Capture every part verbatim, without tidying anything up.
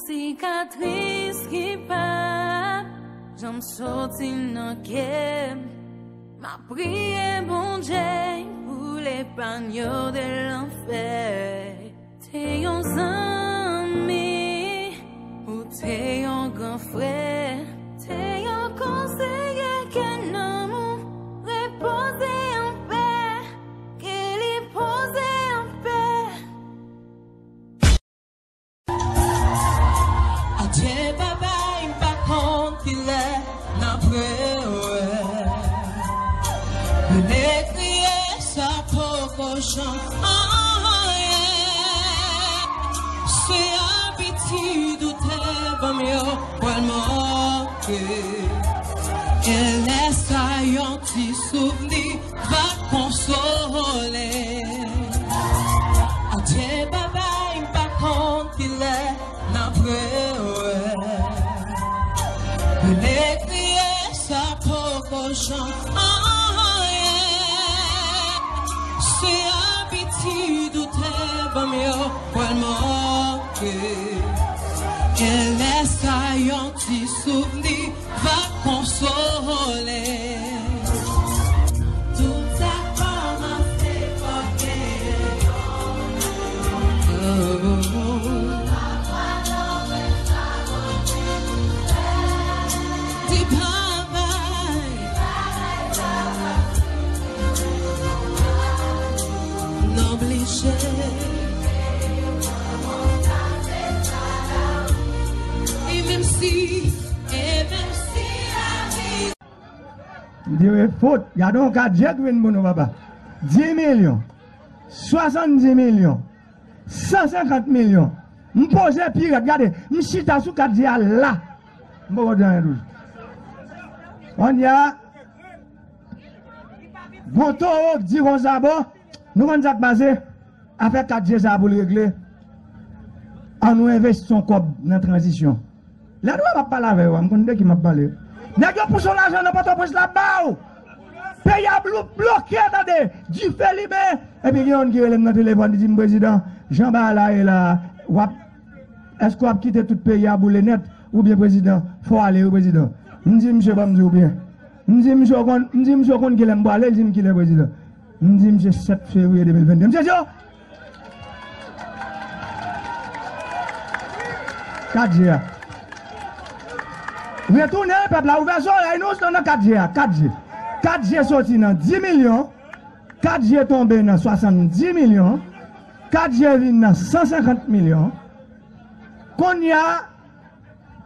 Sikatris ki pa janm soti nan kè m. M ap priye Bondye pou l epanye w de lanfè. Te yon zanmi, ou te yon gran frè, te yon konseye ke nanm ou repoze anpè, ke li poze anpè. Adye babay, m pa konn kilè n ap rewè. Rele kriye sa poko janm anyen. Se abitid ou te ban m yo pral manke. E lè sa yon ti souvni va konsole. Adye babay, m pa konn kilè n ap rewè. Rele kriye sa poko janm anyen. Se abitid ou te ban m yo pral manke. E lè sa yon ti souvni va konsole. Tout sa kòmanse fòk gen yon. Di babay. N oblije. E menm si, e menm si lavi. Li di wi, fout. Gade yon kat je k vin pou nou, papa. Dis milyon, swasanndis milyon, san senkant milyon. M poze pi rèd, gade, m chita sou kat je a la. M poko di anyen toujou. Kounye a, gon towo k di konsa, bon, nou konn sa k pase, afè kat je sa pou l regle, ann nou envesti yon kòb nan tranzisyon. Lè nou wè m ap pale avè yo a, m konn de ki m ap pale. Nèg yo pouse yon lajan nan Pòtoprens la ba w. Peyi a blo-, bloke, tande, dife limen. Epi gen youn ki rele m nan telefòn, li di m, "Prezidan, jan bagay la ye la, w ap, èske w ap kite tout peyi a boule nèt? Oubyen, prezidan, fò w ale wi, prezidan." M di, "Misye, ban m di w byen." M di, "Misye, w konn, m di, misye, w konn kilè m prale?" Li di m, "Kilè, prezidan?" M di, "Misye, sèt fevriye de mil venndde." Misye di, "O!" Kat je a. Retounen, pèp la, ouvè zòrèy nou, se nan kat je a, kat je. Kat je soti nan dis milyon, kat je tonbe nan swasanndis milyon, kat je vin nan san senkant milyon. Kounye a,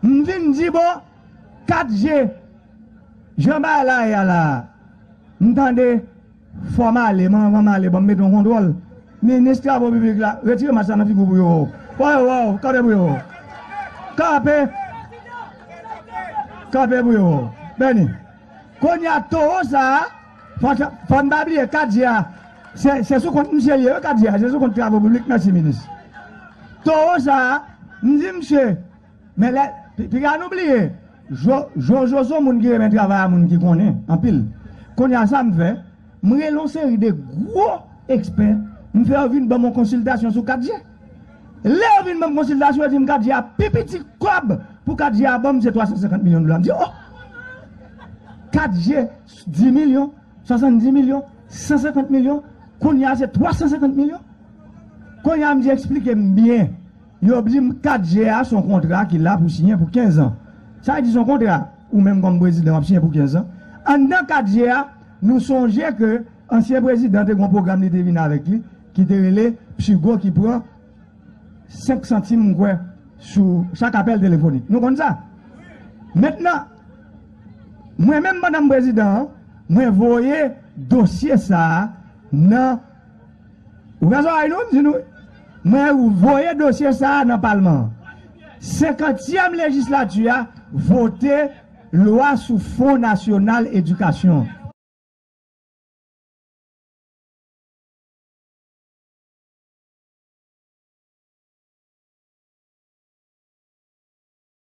m vin di, bon, kat je, jan bagay la ye a la, m tande, fò m ale, men anvan m ale, ban m mete yon kontwòl. Minis travo piblik la, retire mask la nan figi w pou yo wè w. Fò yo wè w, kanpe pou yo wè w. Kanpe. Kanpe pou yo wè w. Bèni. Kounye a, towo sa a, fò, fò n pa bliye, kat je a, se, se sou kont misye l ye, wi, kat je a, se sou kont travo piblik, mèsi, minis. Towo sa a, m di misye, men lè, pi-, piga nou bliye, Jo-, Jojo se yon moun ki renmen travay a moun ki konnen anpil. Kounye a sa m fè, m rele yon seri de gwo ekspè, m fè yo vin ban m yon konsiltasyon sou kat je. Lè yo vin ban m konsiltasyon, yo di m kat je a pi piti kòb pou kat je a ban m se twa san senkant milyon dola. M di, o! Kat je, dis milyon, swasanndis milyon, san senkant milyon, kounye a se twa san senkant milyon. Kounye a m di, eksplike m byen. Yo di m kat je a se yon kontra ki la pou siyen pou kenz an. Sa vle di se yon kontra, ou menm kòm prezidan w ap siyen pou kenz an. Anndan kat je a, nou sonje ke ansyen prezidan te gen yon pwogram li te vin avèk li, ki te rele Pchigo ki pran senk santim, m kwè, sou chak apèl telefonik. Nou konn sa? Mentnan, mwen menm pandan m prezidan an, mwen voye dosye sa a nan Ou ka zòrèy nou, m di nou, mwen voye dosye sa a nan palman an. Senkantyèm lejislati a vote lwa sou Fon Nasyonal Edikasyon.